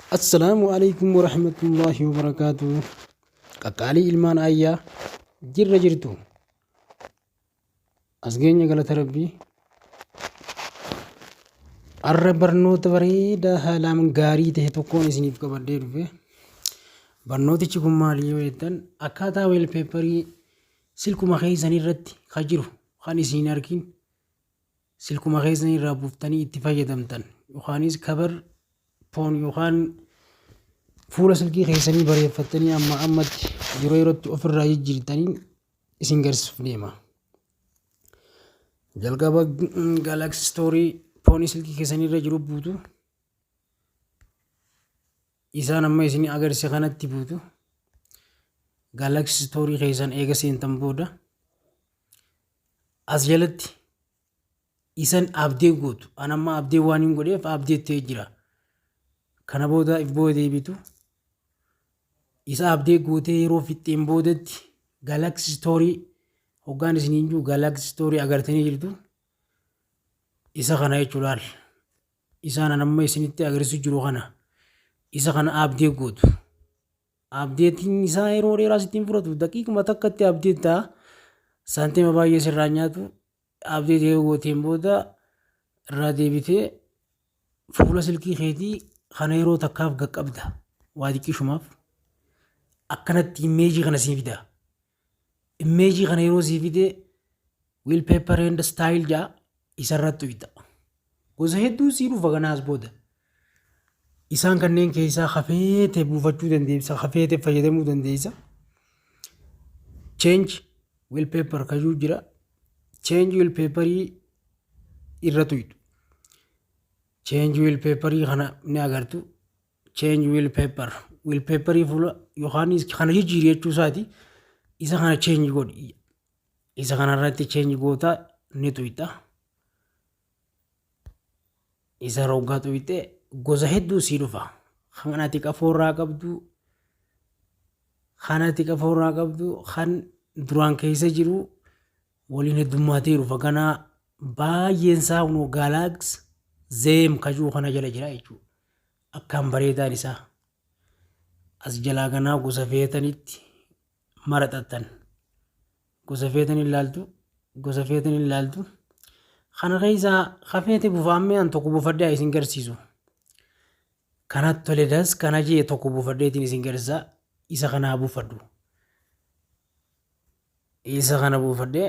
Assalaamu alaikum warahmatullaahi wabarakaatu. Qaqqaalii ilmaan ayyaa jirra jirtu. As geenya galata rabbii. Arra barnoota bareedaa haalaan gaarii ta'e tokkoon isiniif qabadhee dhufe. Barnootichi kun maali yoo jettan akkaataa weelpeeparii silkuma keessan irratti kan jiru kan isin hin argin silkuma keessan irraa buuftanii itti fayyadamtan yookaanis kabar foon yookaan fuula silkii keessanii bareeffattanii amma ammatti yeroo yerootti ofirraa jijjiirtaniin isin garsiisuuf deema. Jalqaba Galaxy Story foonii silkii keessanii irra jiru buutu. Isaan amma isin agarsiise kanatti buutu. Galaxy Story keessan eega seentan booda as jalatti isan update gootu. An amma update waan hin godheef update ta'ee jira. Kana booda if booda deebitu. Isa update gootee yeroo fixxeen boodatti Galaxy Story hoggaan isiniin jiru Galaxy Story agartanii jirtu. Isa kana jechuudhaan isaan an amma isinitti agarsiisu jiru kana isa kana update gootu. Updatein isaa yeroo dheeraa sitti hin fudhatu. Daqiiquma takkatti update ta'a. Saantima baay'ee sirraa nyaatu. Update yeroo gooteen booda irraa deebitee fuula silkii keetii kana yeroo takkaaf qaqqabda. Waa xiqqishumaaf. Akkanatti imeejii kana sii fida. Imeejii kana yeroo sii fide wallpaper and style jedha isarratti tuyxa. Gosa hedduu sii dhufa kanaas booda. Isaan kanneen keessaa hafeete buufachuu dandeessa, hafeete fayyadamuu dandeessa. Change wallpaper kajuu jira. Change wallpaperii irra tuyxu. Change wallpaperii kana ni agartu. Change wallpaper. Wallpaperii fuula yookaan kana jijjiiri jechuu isaati. Isa kana change godhi. Isa kanarratti change goota ni tuyxa. Isa roggaa tuyxee gosa hedduu sii dhufa. Kan ati qafoorraa qabdu, kan ati qafoorraa qabdu, kan duraan keessa jiru waliin heddummaatee dhufa. Kanaa baay'een isaa kunoo Galaxy Zeem kajuu kana jala jira jechuudha. Akkaan bareedaan isaa. As jalaa kanaa gosa feetanitti maraxattan. Gosa feetan ilaaltu, gosa feetan ilaaltu. Kana keessaa hafeete buufamee an tokko buufadhee isin garsiisu. Kanatti tole das kana jee tokko buufadheetiin isin garsiisa. Isa kanaa buufadhu. Isa kana buufadhee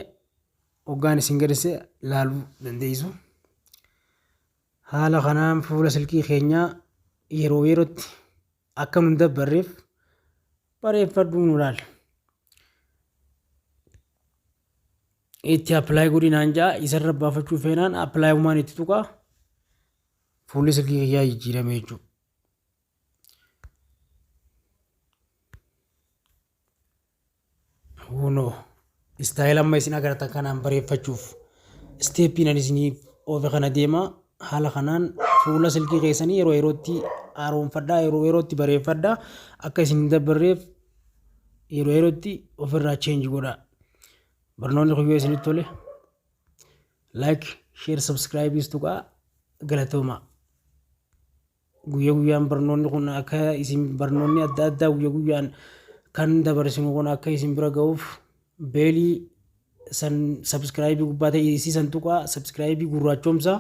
hoggaan isin garsiise laaluu dandeessu. Haala kanaan fuula silkii keenyaa yeroo yerootti akka nun dabbarreef bareeffadhuu nu laal. Itti apply godhi naan ja'a isarra baafachuu feenaan apply umaan itti tuqaa fuulli silkii kiyyaa jijjiirame jechuudha. Kunoo istaayila amma isin agartan kanaan bareeffachuuf isteeppiin ani isiniif oofe kana deema haala kanaan fuula silkii keessanii yeroo yerootti haaromfadhaa yeroo yerootti bareeffadhaa akka isin hin dabbarreef yeroo yerootti ofirraa change godhaa. Barnoonni kun yoo isinitti tole like, share, subscribe tuqaa galatoomaa. Guyya guyyaan barnoonni kun akka isin barnoonni adda addaa guyya guyyaan kan dabarsinu kun akka isin bira ga'uuf beelii san sabskraayibii gubbaa ta'e isii san tuqaa sabskraayibii gurraachoomsaa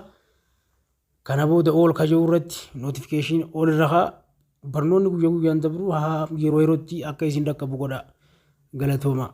kana booda ool kaja'uu irratti notifikashin ol irra haa barnoonni guyya guyyaan dabru haa yeroo yerootti akka isin dhaqqabu godha galatooma.